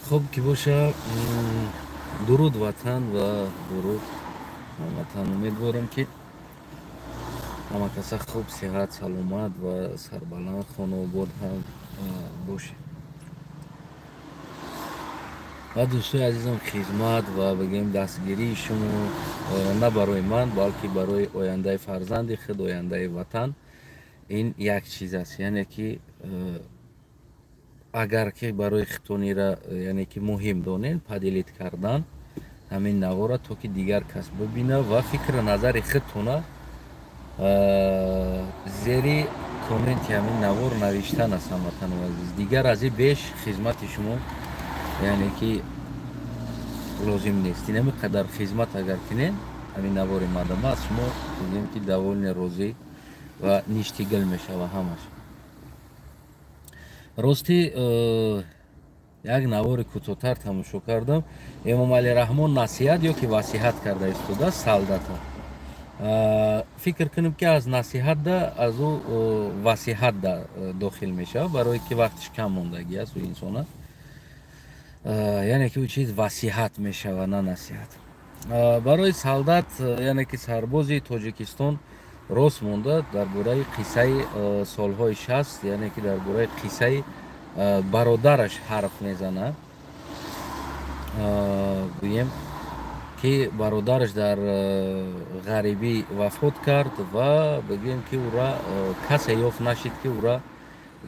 Хуб ки боша, дуруд ватан ва дуруд ҳамватан. Умедворам, ки ҳама каса хуб, сиҳат, саломат ва сарбаланд, хонаобод ҳам бошед. Ва дӯстои азизам, хизмат ва бигем дастгирии шумо на барои ман, балки барои ояндаи фарзанди худ, ояндаи ватан ин як чиз аст. Яъне ки агар ки барои хитонира, яъне ки муҳим донед, поделить кардан ҳамин навора, то ки дигар кас бибина ва фикру назари худтона зери комменти ҳамин навор навиштан аст. Ҳамватану азиз, дигар аз ин беш хизмати шумо, яъне ки лозим нест. Инами қадар хизмат агар кунед, ҳамин навори мадама аз шумо бигем ки довольный, розӣ ва ништигил мешава ҳамаш. Ростӣ, як навори кӯтоҳтар тамошо кардам. Эмомалӣ Раҳмон насиҳат ё ки васиҳат карда истодааст солдата. Фикр кунем, ки аз насиҳатда аз ӯ васиҳатда дохил мешавад, барое ки вақтиш кам мондагӣ аст ӯ инсона, яъне ки ӯ чиз васиҳат мешавад, на насиҳат. Барои солдат, яъне ки сарбози Тоҷикистон рост монда дар бораи қиссаи солҳои 60, яъне ки дар бораи қиссаи бародараш ҳарф мезанад. Гӯем ки бародараш дар ғарибӣ вафот кард ва бигӯем ки ӯра касе ёфт нашид, ки ӯра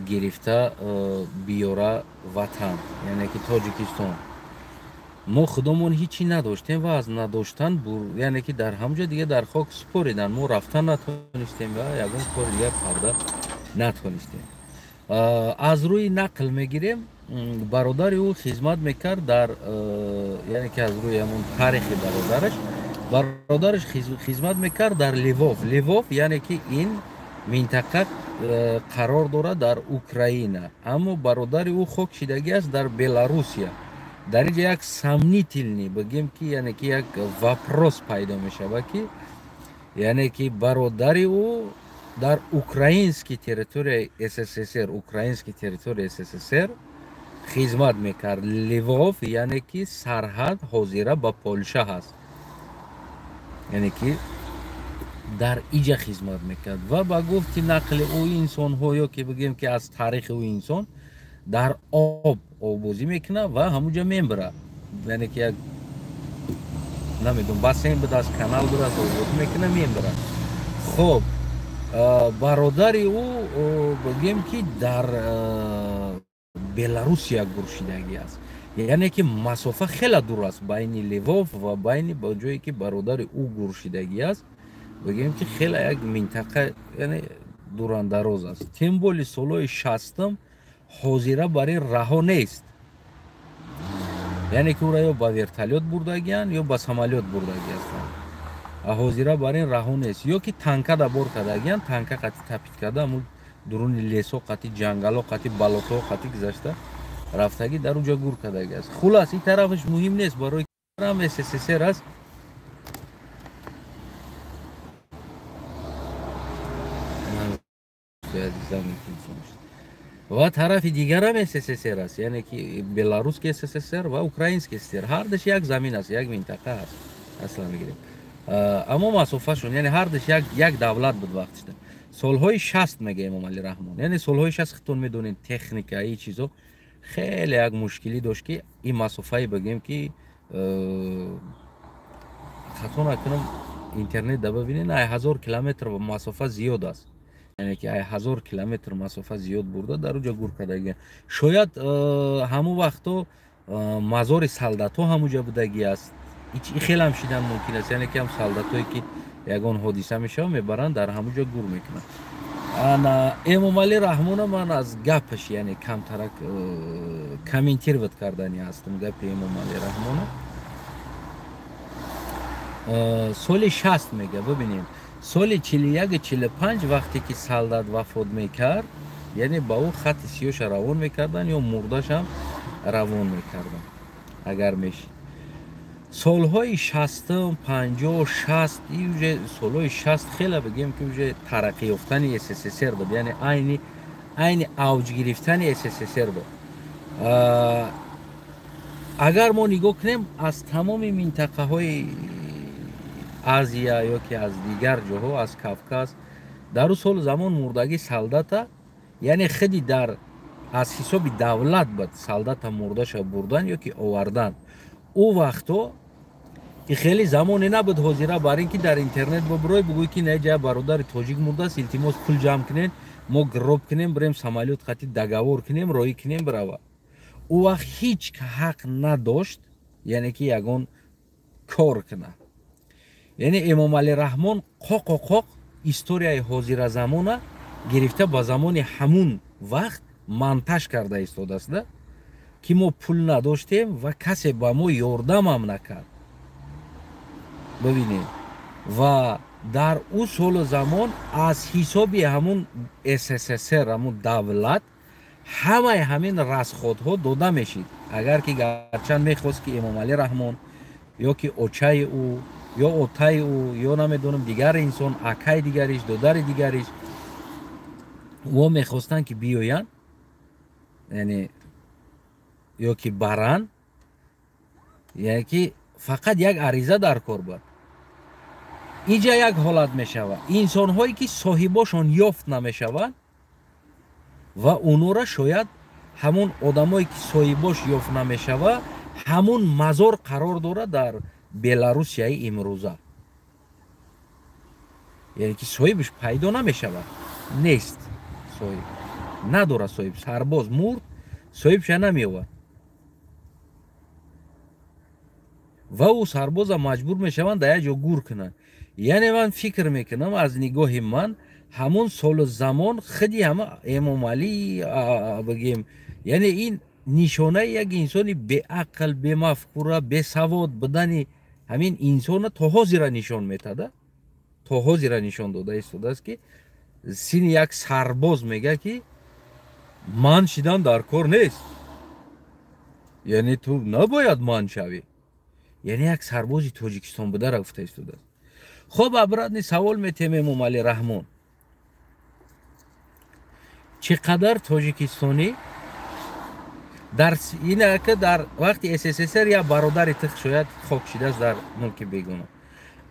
гирифта биёра ватан, яъне ки Тоҷикистон. Мо худомон ҳичи надоштем ва аз надоштан, яъне ки дар ҳамҷо дига дар хок супоридан, мо рафтан натонистем ва ягон кори дигар карда натонистем. Аз рӯи нақл мегирем, бародари ӯ хизмат мекард дар, яъне ки аз рӯи ҳамон таърихи бародараш, бародараш хизмат мекард дар Ливов. Ливов, яъне ки ин минтақа қарор дорад дар Украина, аммо бародари ӯ хок шидагӣ аст дар Беларусия. Дар инҷа як сомнительный, бигем ки, яъне ки як вопрос пайдо мешавад, ки яъне ки бародари ӯ дар украинский территорияи СССР, украинский территорияи СССР хизмат мекард. Ливов, яъне ки сарҳад ҳозира ба Полша ҳаст, яъне ки дар иҷа хизмат мекард. Ва ба гуфти нақли ӯ инсонҳо, ё ки бигем ки аз таърихи ӯ инсон дар об оббозӣ мекунад ва ҳамунҷа мембирад, яъне ки як намедонам, бассейн будааст, канал будааст, оббозӣ мекунад, мембирад. Хоб, бародари ӯ бигем ки дар Беларусия гуршидагӣ аст, яъне ки масофа хеле дур аст байни Ливов ва байни ба ҷое ки бародари ӯ гуршидагӣ аст. Бигем ки хеле як минтақа, яъне дурандароз аст. Тем более солҳои 60-ум ҳозира бар ин раҳо нест, яъне ки ӯра ё ба вертолёт бурдагиянд, ё ба самолёт бурдагӣ ҳастанд. Ҳозира бар ин раҳо нест, ё ки танкада бор кардагиянд, танка қати топить карда, ҳамун дуруни лесо қати, ҷангало қати, болотҳо қати гузашта рафтагӣ, дар уҷа гур кардагӣ аст. Хулас, ин тарафаш муҳим нест, барои ам СССР аст. Ва тарафи дигарам СССР аст, яъне ки Беларусский СССР ва Украинский СССР ҳардаш як замин аст, як минтақа аст аслан мегирем, аммо масофашон, яъне ҳардаш як давлат буд вақтишда. Солҳои 60 мега Эмомалӣ Раҳмон, яъне солҳои 60 худтон медонед, техника, и чизо хеле як мушкилӣ дошт, ки ин масофае, бигем ки, хато накунам, интернет да бибинед, ай 1000 километр масофа зиёд аст, яъне ки ай 1000 километр масофа зиёд бурда, дар уҷа гур кардагӣ. Шояд ҳамун вақто мазори солдатҳо ҳамуҷа будагӣ аст, и хелам шидан мумкин аст, яъне ки ҳам солдатҳое ки ягон ҳодиса мешавад, мебаранд, дар ҳамуҷа гур мекунанд. Ана Эмомалӣ Раҳмона ман аз гапаш, яъне камтарак комментировать кардани ҳастам гапи Эмомалӣ Раҳмона. Соли 60 мега, бибинем, соли 41, 45 вақте ки солдат вафот мекард, яъне ба ӯ хати сиёша равон мекарданд ё мурдашам равон мекарданд агар мешид. Солҳои 60-ум, 50, 60, уже солҳои 60 хеле, бигем ки, уже тараққӣ ёфтани СССР буд, яъне айни авҷ гирифтани СССР буд. Агар мо нигоҳ кунем, аз тамоми минтақаҳои Азия ё ки аз дигар ҷоҳо, аз Кавказ, дар ӯ солу замон мурдагӣ солдата, яъне худи дар аз ҳисоби давлат бад солдата мурдаша бурдан ё ки овардан. Ӯ вақто ки хеле замоне набуд ҳозира бар ин ки дар интернет бибурой, бигӯй ки не, ҷа бародари тоҷик мурдааст, илтимос, пул ҷамъ кунен, мо гроб кунем, бирем, самолёт хати договор кунем, роҳӣ кунем, бирава. Ӯ вақт ҳеҷ ҳақ надошт, яъне ки ягон кор кунад. Яъне Эмомалӣ Раҳмон қоқо қоқ историяи ҳозиразамона гирифта ба замони ҳамун вақт монтаж карда истодааст, да, ки мо пул надоштем ва касе ба мо ёрдамам накард. Бибинед, ва дар ӯ солу замон аз ҳисоби ҳамун СССР, ҳамун давлат, ҳамаи ҳамин расход ҳо дода мешид. Агар ки гарчанд мехост ки Эмомалӣ Раҳмон ё ки очаи ӯ ё отаи ӯ ё намедонам дигар инсон, акаи дигариш, додари дигариш, во мехостанд ки биёянд, яъне ё ки баранд, яъне ки фақат як ариза дар кор буд. Инҷа як ҳолат мешавад: инсонҳое ки соҳибошон ёфт намешаванд ва онора шояд ҳамон одамое ки соҳибош ёфт намешавад, ҳамун мазор қарор дорад дар Беларусияи имрӯза, яъне ки соҳибаш пайдо намешавад, нест, соҳиб надорад, соҳиб сарбоз мурд, соҳибша намеёвад ва ӯ сарбоза маҷбур мешаванд дар як ҷо гур кунанд. Яъне ман фикр мекунам, аз нигоҳи ман ҳамон солу замон худи ҳама Эмомалӣ бигем, яъне ин нишонаи як инсони беақл, бемафкура, бесавод будани ҳамин инсона то ҳозира нишон метада, то ҳозира нишон дода истодааст, ки сини як сарбоз мега ки ман шидан дар кор нест, яъне ту набояд ман шавӣ, яъне як сарбози Тоҷикистон будара гуфта истодааст. Хоб, обратный савол метем: Эмомалӣ Раҳмон, чӣ қадар тоҷикистонӣ дар инака дар вақти СССР як бародари тих шояд хок шидааст дар мулки бегона,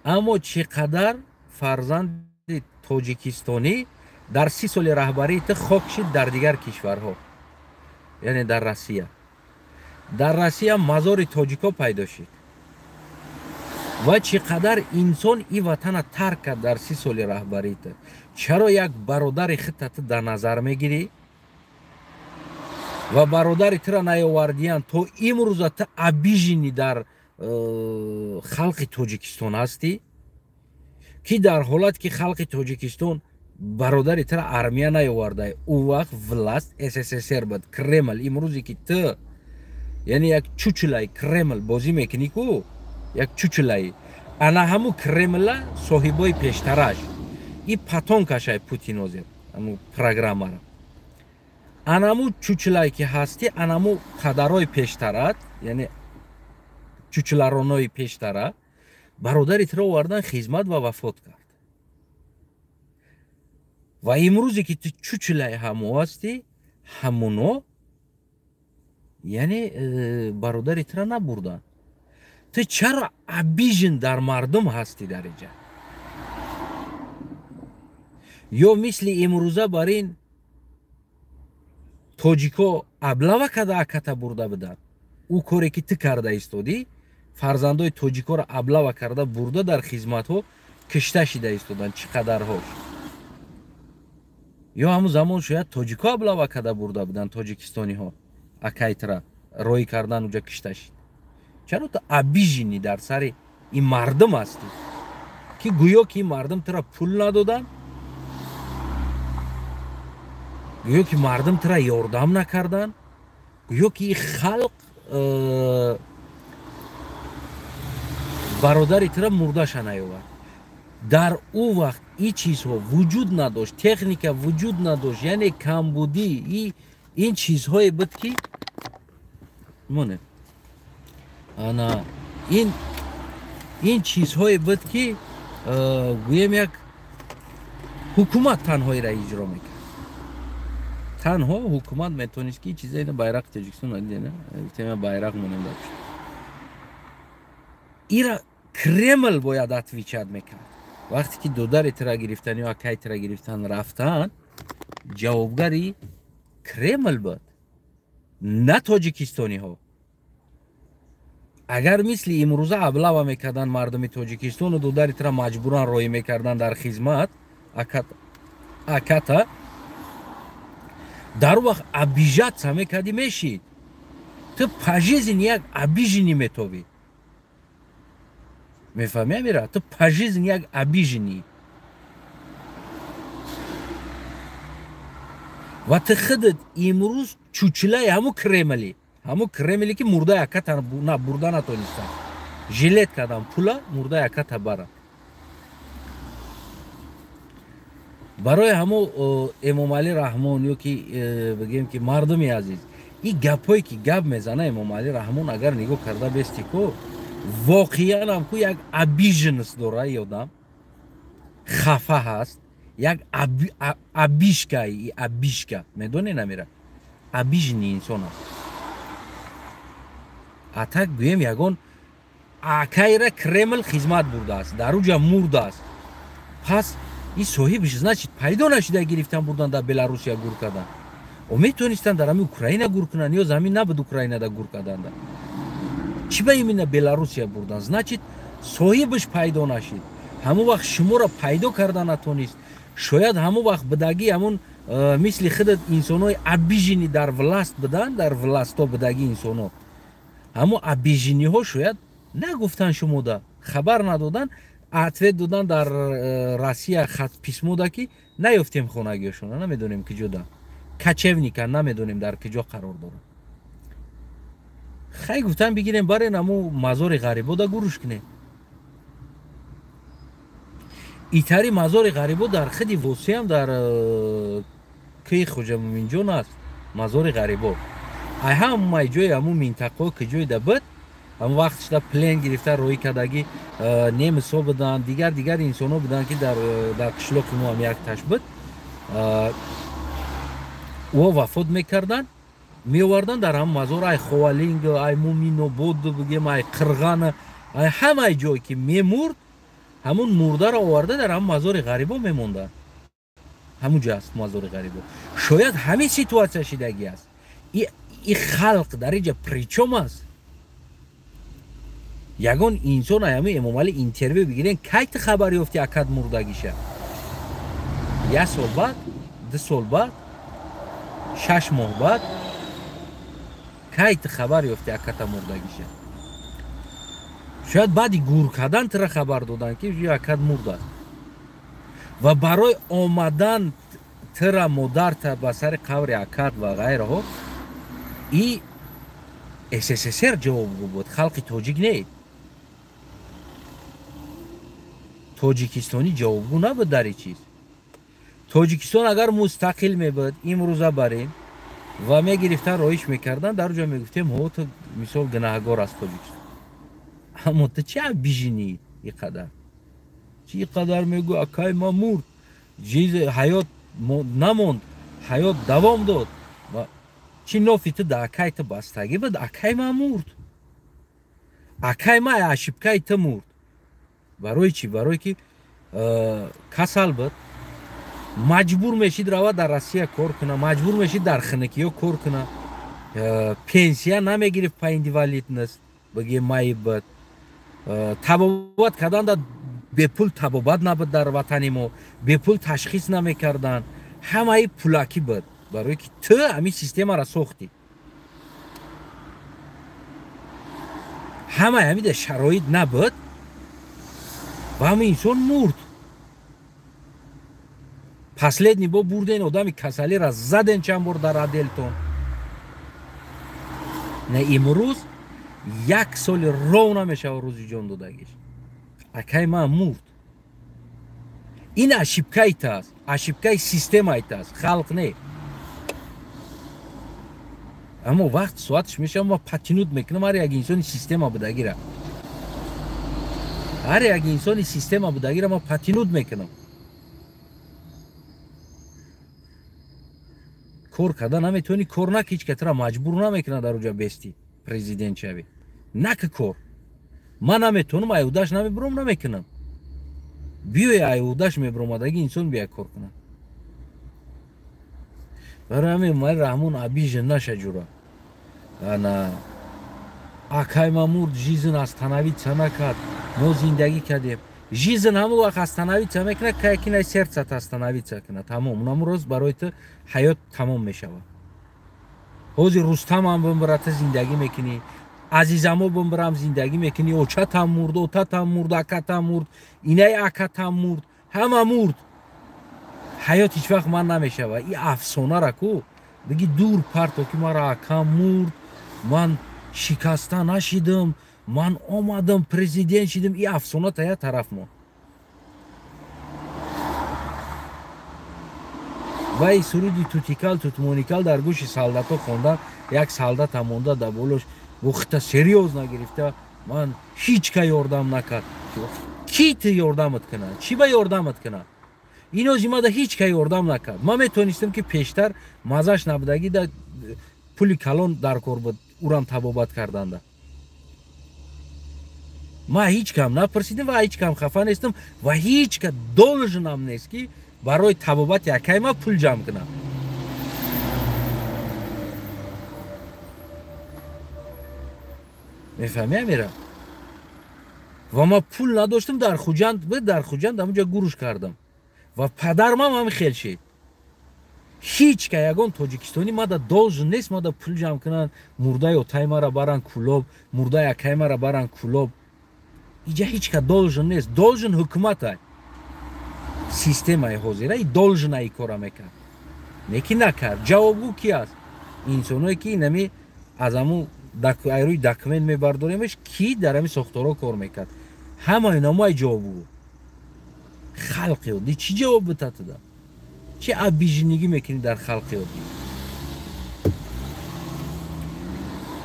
аммо чӣ қадар фарзанди тоҷикистонӣ дар 30 соли раҳбарии тих хок шид дар дигар кишварҳо, яъне дар Россия? Дар Россия мазори тоҷико пайдо шид ва чӣ қадар инсон и ватана тарк кард дар 30 соли раҳбарии ту. Чаро як бародари худта ту дар назар мегирӣ ва бародари тура наёвардиян, то имрӯза ту обиженный дар халқи Тоҷикистон ҳастӣ, ки дар ҳолат ки халқи Тоҷикистон бародари тура армия наёвардай, ӯ вақт власть СССР буд, Кремл. Имрӯзе ки ту яъне як чучулаи Кремл бозӣ мекунӣ ку, як чучулаи ана ҳаму Кремла соҳибои пештараш и патонкашай Путин озер ҳаму программара, анаму чучулае ки ҳастӣ, анаму падарои пештарат, яъне чучуларонои пештара бародари туро овардан хизмат ва вафот кард. Ва имрӯзе ки ту чучулаи ҳамо ҳастӣ, ҳамуно яъне бародари тура набурданд. Ту чаро обижен дар мардум ҳастӣ дар инҷа? Ё мисли имрӯза бар ин тоҷико облава када аката бурда буданд? Ӯ коре ки ту карда истодӣ, фарзандои тоҷикоро облава карда бурда дар хизматҳо кишта шида истоданд чӣ қадарҳош. Ё ҳамун замон шояд тоҷико облава карда бурда буданд, тоҷикистониҳо акайтра роҳӣ кардан уҷа кишта шид. Чаро ту обиженный дар сари ин мардум ҳастӣ, ки гӯё ки ин мардум тура пул надоданд, гӯё ки мардум тура ёрдам накарданд, гӯё ки ин халқ бародари тура мурдаша наёвард? Дар ӯ вақт ин чизҳо вуҷуд надошт, техника вуҷуд надошт, яъне камбудӣ ин чизҳое буд ки монед ана ин чизҳое буд ки гӯем як ҳукумат танҳоира иҷро мекард. Танҳо ҳукумат метавонист ки чиза ина байрақи Тоҷикистон надидена, байрақ монем дар пушт. Ира Кремл бояд отвечать мекард. Вақте ки додари тира гирифтан ё акай тира гирифтан рафтан, ҷавобгари Кремл буд, на тоҷикистониҳо. Агар мисли имрӯза облава мекарданд мардуми Тоҷикистону додари тира маҷбуран роҳӣ мекарданд дар хизмат аката, дар вақт обижаться мекардӣ, мешид. Ту по жизни як обиженный метобӣ. Мефаҳмӣ, Амира? Ту по жизни як обиженный. Ва ту худат имрӯз чучилаи ҳамун Кремли, ҳамун Кремли ки мурдаи аката бурда натонистанд. Жилет кардам пула мурдаи аката баранд. Барои ҳамун Эмомалӣ Раҳмон ё ки бигем ки мардуми азиз, ин гапҳое ки гап мезана Эмомалӣ Раҳмон, агар нигоҳ карда бести ку, воқеан ҳам ку як обиженность дора и одам, хафа ҳаст, як обижка, обижка медонӣ намира, обиженный инсон аст. А так гӯем ягон акайра Кремл хизмат бурдааст, дар уҷа мурдааст. Пас ин соҳибиш значит пайдо нашида, гирифтан бурдан дар Беларусия гур кардан. О метонистанд дар ҳамин Украина гур кунанд, ё замин набуд Украинада гур карданда. Чӣ ба именно Беларусия бурдан? Значит соҳибиш пайдо нашид. Ҳамон вақт шуморо пайдо карда натонист. Шояд ҳамон вақт будагӣ ҳамон мисли худат инсонҳои обиженный дар власть буданд, дар властҳо будагӣ инсонҳо. Ҳамон обиженный ҳо шояд нагуфтан шумода, хабар надодан, ответ додан дар Россия хат письмо да ки наёфтем хонагиёшона, намедонем киҷода. Кочевника намедонем дар киҷо қарор дорад. Хай гуфтан бигирем барен ҳамун мазори ғарибода гуруш кунем. Итари мазори ғарибо дар худи Восиам дар кӯи Хоҷа Муминҷон аст мазори ғарибо. Ай ҳамаи ҷои ҳамун минтақаҳо ки ҷойда буд, ҳамон вақт шуда плен гирифта роҳӣ кардагӣ немисҳо буданд, дигар дигар инсонҳо буданд ки дар қишлоқи мо ҳам якташ буд. Ӯ вафот мекарданд, меоварданд дар ҳамон мазор, ай Ховалинг, ай Муминобод бигем, ай Қирғана, ай ҳамаи ҷой ки мемурд, ҳамун мурдаро оварда дар ҳамон мазори ғарибо мемонданд. Ҳамун ҷо аст мазори ғарибо. Шояд ҳамин ситуатсия шидагӣ аст. И халқ дар инҷа причом аст? Ягон инсон ҳамин Эмомалӣ интервю бигирен, кай ту хабар ёфти акад мурдагиша? Як сол баъд, 2 сол баъд, 6 моҳ баъд кай ту хабар ёфти аката мурдагиша? Шояд баъди гур кардан тура хабар доданд ки акад мурдааст. Ва барои омадан тура модарта ба сари қабри акад ва ғайраҳо и СССР ҷавобгӯ буд, халқи тоҷик не. Тоҷикистонӣ ҷавобгӯ набуд дар ин чиз. Тоҷикистон агар мустақил мебуд, имрӯза барем ва мегирифтан роиш мекардан, дар ҷо мегуфтем ҳо ту мисол гунаҳгор аст Тоҷикистон. Аммо ту чи обиженный и қадар? Чи қадар мегӯ акай ма мурд, ҳаёт намонд, ҳаёт давом дод. Чи нофи ту да акай ту бастагӣ буд, акай ма мурд. Акай ма ошибкаи ту мурд. Барои чӣ? Барои ки касал буд, маҷбур мешид равад дар Россия кор куна, маҷбур мешид дар хинакиё кор куна, пенсия намегирифт по инвалидность, бигем маиб буд. Табобат кардан да бепул табобат набуд дар ватани мо, бепул ташхис намекарданд, ҳамаи пулакӣ буд. Барои ки ту ҳамин системаро сохтӣ. Ҳамаи ҳамида шароит набуд ва ҳамин инсон мурд. Последний бор бурден одами касалиро заден чанд бор дар отделтон. Не имрӯз як соли ров намешава рӯзи ҷон додагиш. Акай ман мурд. Ин ошибкаи та аст, ошибкаи системаи та аст, халқ не. Аммо вақт соатш мешава, ма патинут мекунам ҳар як инсони система будагира. Ҳар як инсони система будагира ма патинут мекунам. Кор карда наметавонӣ, кор наки, ҳеҷ катра маҷбур намекунад дар уҷа бести президент шавӣ. Наки кор. Ман наметонам, айудаш намебурам, намекунам. Биёй айудаш мебуромадаги инсон бия кор кунад. Барои ҳамин Эмомалӣ Раҳмон обижен наша ҷура. Ана акай ма мурд, жизнь остановиться накард, мо зиндагӣ кардем. Жизнь ҳамон вақт остановиться мекунад, кай ки най сердцат остановиться кунад. Тамом, унамун рӯз барои ту ҳаёт тамом мешавад. Ҳозир Рустамам бимбира, ту зиндагӣ мекунӣ, Азизамо бимбирам, зиндагӣ мекунӣ, очатам мурд, отатам мурд, акатам мурд, инаи акатам мурд, ҳама мурд. Ҳаёт ҳеҷ вақт ман намешавад. И афсонара ку биги дур парто ки мара акам мурд, ман шикаста нашидам, ман омадам президент шидам. И афсона та як тараф мо. Вай суруди тутикал тутмоникал дар гӯши солдато хондан, як солдата монда дар болош гухта серьёз нагирифта, ман ҳеҷ ка ёрдам накард. Ки ту ёрдамат кунад? Чӣ ба ёрдамат кунад? Ино зимада ҳеҷ ка ёрдам накард. Ман метонистам ки пештар мазаш набудагӣ да пули калон дар кор буд, урам табобат карданда. Ман ҳеҷ кам напурсидам ва ҳеҷ кам хафа нестам ва ҳеҷ ка должнам нест ки барои табобати акай ма пул ҷамъ кунам. Мефаҳми Амира? Ва ман пул надоштам, дар Хуҷанд буд, дар Хуҷанд ҳамонҷа гуруш кардам. Ва падармам ҳам хел шид. Ҳеҷ ка ягон тоҷикистонӣ мада должен нест мада пул ҷамъ кунанд, мурдаи отай мара баранд Кулоб, мурдаи акай мара баранд Кулоб. Иҷа ҳеҷ ка должен нест, должен ҳукуматай. Системаи ҳозира и должна и кора мекард. Не ки накард. Ҷавобгӯ ки аст? Инсоное ки инами аз ҳамун рӯи документ мебардоремаш, ки дар ҳамин сохторҳо кор мекард. Ҳамаи номаи ҷавобгӯ. Халқи оддӣ чӣ ҷавоб битатуда? Чӣ обиженигӣ мекунӣ дар халқи оддӣ?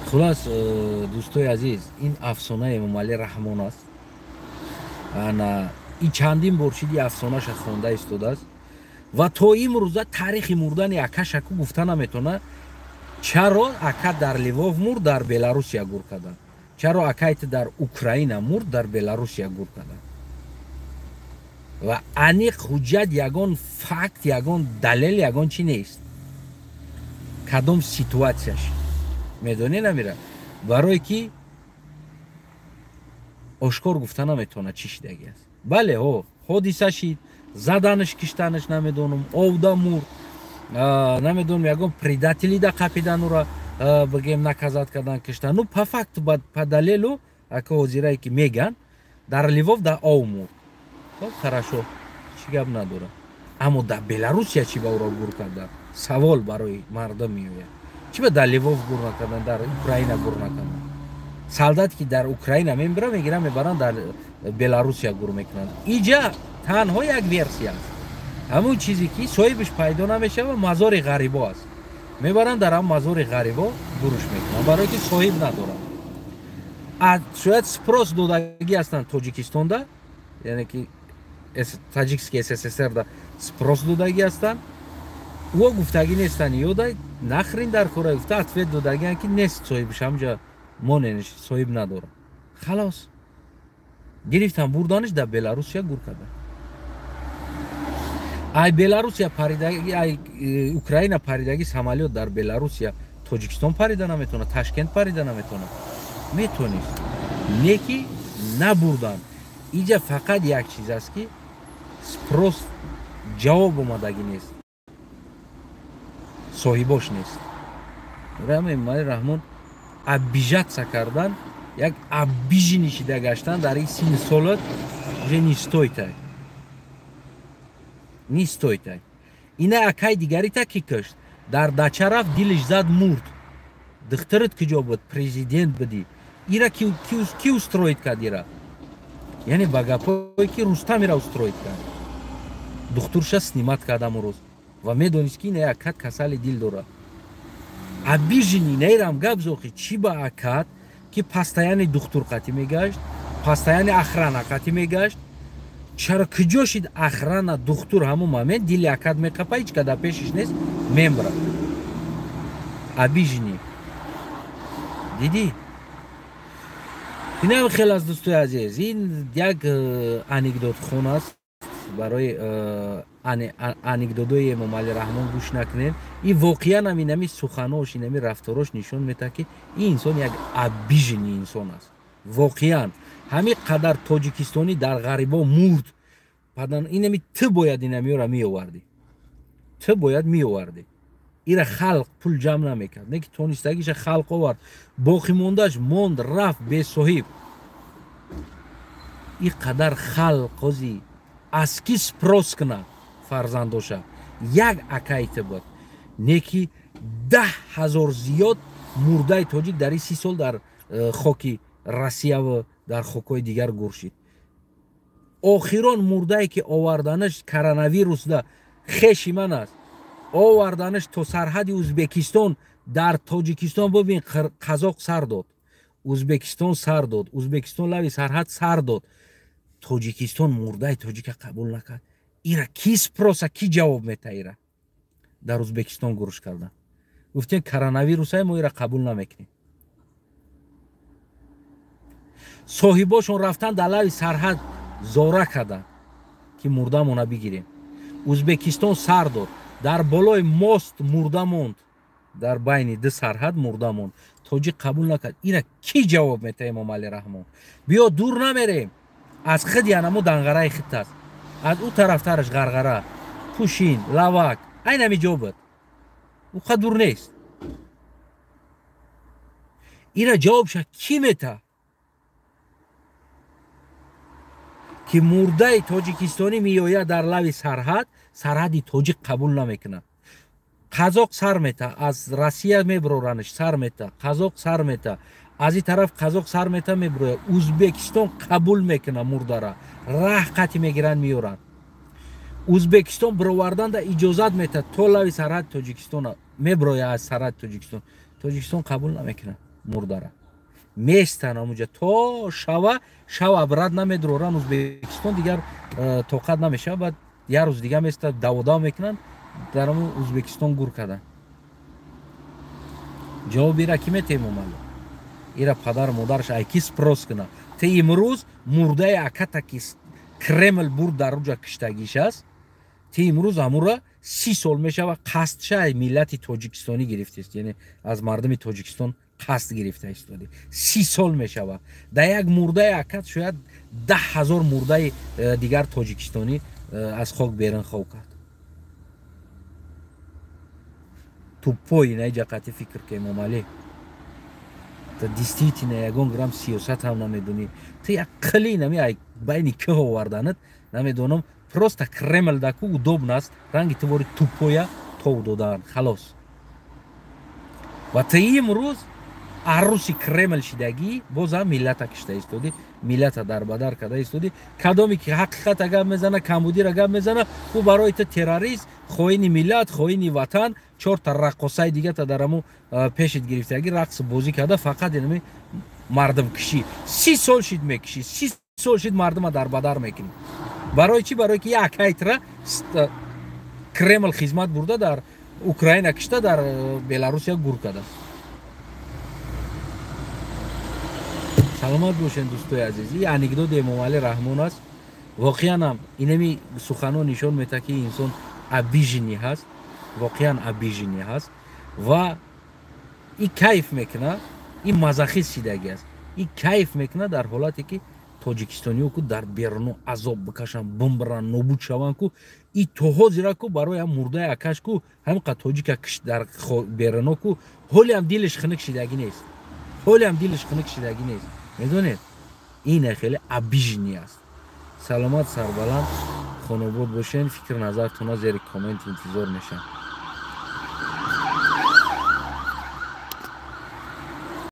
Хулас, дӯстои азиз, ин афсонаи Эмомалӣ Раҳмон аст. Ана ин чандин бор шиди афсонаша хонда истодааст ва то имрӯза таърихи мурдани акашаку гуфта наметавонад. Чаро ака дар Львов мурд, дар Беларусия гур карданд? Чаро акайти дар Украина мурд, дар Беларусия гур карданд? Ва аниқ ҳуҷҷат, ягон факт, ягон далел, ягон чӣ нест. Кадом ситуатсияш медонӣ намира? Барое ки ошкор гуфта наметавонад чӣ шидагӣ аст. Бале, ҳо, ҳодиса шид, заданаш, киштанаш намедонам, овда мурд, намедонам, ягон предатели да қапидан ура бигем наказат кардан, киштан. Ну по факту, по далелу, ака ҳозирае ки меган, дар Львов да ов мурд. Хоб, хорошо, чӣ гап надорам. Аммо дар Беларусия чӣ ба ӯро гур кардан? Савол барои мардум меояд. Чӣ ба дар Львов гур накардан, дар Украина гур накардан? Солдат ки дар Украина мембира, мегиранд, мебаранд, дар Беларусия гур мекунанд. Иҷа танҳо як версия аст. Ҳамон чизе ки соҳибаш пайдо намешавад, мазори ғарибо аст. Мебаранд дар ҳам мазори ғарибо гуруш мекунанд, барое ки соҳиб надоранд. Шояд спрос додагӣ ҳастанд Тоҷикистонда, яъне ки Таҷикский СССР-да спрос додагӣ ҳастанд. Ӯ гуфтагӣ нестанд, ёда нахрин дар кора гуфта ответ додагианд ки нест соҳибаш, ҳамҷа моненш соҳиб надорад. Халос. Гирифтан бурданаш дар Беларусия гур кардан. Ай Беларусия паридаги, ай Украина паридаги самолёт дар Беларусия Тоҷикистон парида наметавонад, Ташкент парида наметавонад. Метонист. Не ки набурдан. Иҷа фақат як чиз аст ки спрос ҷавоб омадагӣ нест. Соҳибош нест. Эмомалӣ Раҳмон обижаться кардан, як обиженный шида гаштан дар ин синни солат уже не стоит. Не стоит. Ина акай дигарита ки кушт? Дар дача рафт, дилиш зад, мурд. Духтарат куҷо буд? Президент будӣ. Ира ки устроит кард ира? Яъне ба гапое ки Рустам ира устроит кард. Духтурша снимат кард ҳамон рӯз ва медонист ки ина акат касали дил дорад. Обиженный наирам гап зохи чӣ ба акат ки постоянно духтур қатӣ мегашт, постоянно охрана қатӣ мегашт. Чаро куҷо шид охрана духтур ҳамон момент дили акат меқапа, ҳеҷ ка дар пешиш нест, мембрад. Обиженный. Дидӣ? Инам хеле аз дӯстои азиз, ин як анекдотхон аст. Барои анекдотои Эмомалӣ Раҳмон гӯш накунем. Ин воқеан ам инами суханош, инами рафторош нишон медиҳад, ки ин инсон як обиженный инсон аст. Воқеан ҳамин қадар тоҷикистонӣ дар ғарибо мурд, инами ту бояд инамиёра меовардӣ, ту бояд меовардӣ. Ира халқ пул ҷамъ намекард, не ки тонистагиша халқ овард, боқимондааш монд, рафт бесоҳиб. Ин қадар халқ ҳози аз ки спрос кунад фарзандоша? Як акай ту буд, не ки 10 000 зиёд мурдаи тоҷик дар ин 30 сол дар хоки Россияву дар хокҳои дигар гур шид. Охирон мурдае ки оварданаш коронавирусда хеши ман аст, оварданаш то сарҳади Узбекистон. Дар Тоҷикистон бубин, қазоқ сар дод, Узбекистон сар дод, Узбекистон лави сарҳад сар дод. Тоҷикистон мурдаи тоҷика қабул накард. Ира ки спроса, ки ҷавоб мета? Ира дар Узбекистон гуруш кардан, гуфтем коронавирусай, мо ира қабул намекунем. Соҳибошон рафтан дар лави сарҳад зора карданд, ки мурдамона бигирем. Узбекистон сар дод, дар болои мост мурда монд, дар байни ду сарҳад мурда монд. Тоҷик қабул накард. Ира ки ҷавоб мета Эмомалӣ Раҳмон? Биё, дур намерем, аз худи анамо данғараи хит аст, аз ӯ тарафтараш ғарғара, пушин, лавак, айнами ҷо буд, ӯ дур нест. Ира ҷавобша кӣ мета? Ки мурдаи тоҷикистонӣ меояд дар лави сарҳад, сарҳади тоҷик қабул намекунад. Қазоқ сар мета, аз Россия меброранаш, сар мета, қазоқ сар мета, аз ин тараф қазоқ сар мета, меброяд. Узбекистон қабул мекунад мурдара, раҳ қати мегиранд, меоранд. Узбекистон бироварданда иҷозат метад то лави сарҳади Тоҷикистон, меброяд аз сарҳади Тоҷикистон. Тоҷикистон қабул намекунад мурдара, местан амуҷа то шава, шава брат намедуроран. Узбекистон дигар тоқат намешава, баъд як рӯз дига места, даводав мекунанд, дар аму Узбекистон гур карданд. Ҷавоби ира ки метем, Эмомалӣ? Ира падару модараш ай ки спрос кунад? Те имрӯз мурдаи аката ки Кремл бурд, дар уҷа киштагиш аст, те имрӯз амура 30 сол мешава қасдша ай миллати тоҷикистонӣ гирифтест, яъне аз мардуми Тоҷикистон қасд гирифта истоди. 30 сол мешава дар як мурдаи акат шояд 10 000 мурдаи дигар тоҷикистонӣ аз хок берун хов кард. Тупой инаи ҷақати фикр ки Эмомалӣ, та действительно ягон грамм сиёсат ҳам намедонӣ. Ту як қили нами ай байни кӯҳ оварданат намедонам, просто Кремл даку удобно аст, ранги ту вори тупоя тов додаан, халос. Ва ту имрӯз арӯси Кремл шидагӣ, бозам миллата кишта истодӣ, миллата дарбадар карда истодӣ. Кадоме ки ҳақиқата гап мезана, камбудира гап мезана, ӯ барои ту террорист, хоини миллат, хоини ватан. Чорта раққосаи дигата дар аму пешит гирифтагӣ рақс бозӣ карда, фақат инами мардумкишӣ. 30 сол шид мекишӣ, 30 сол шид мардума дарбадар мекунӣ. Барои чӣ? Барои ки як ҳайтра Кремл хизмат бурда, дар Украина кишта, дар Беларусия гур карда. Саломат бошед, дӯстои азиз. Ин анекдоти Эмомалӣ Раҳмон аст. Воқеан ҳам инами суханон нишон медиҳад, ки инсон обиженный ҳаст, воқеан обиженный ҳаст ва и кайф мекунад, ин мазохист шидагӣ аст. И кайф мекунад дар ҳолате ки тоҷикистониҳо ку дар беруно азоб бикашанд, бимбиранд, нобуд шаванд ку. И то ҳозира ку барои ҳам мурдаи акаш ку ҳамқа тоҷика киш дар беруно ку, ҳолиам дилаш хунук шидагӣ нест, ҳолиам дилаш хунук шидагӣ нест. Медонед, ин хеле обиженный аст. Саломат, сарбаланд, хонобод бошен. Фикр назартона зери коммент интизор мешавам.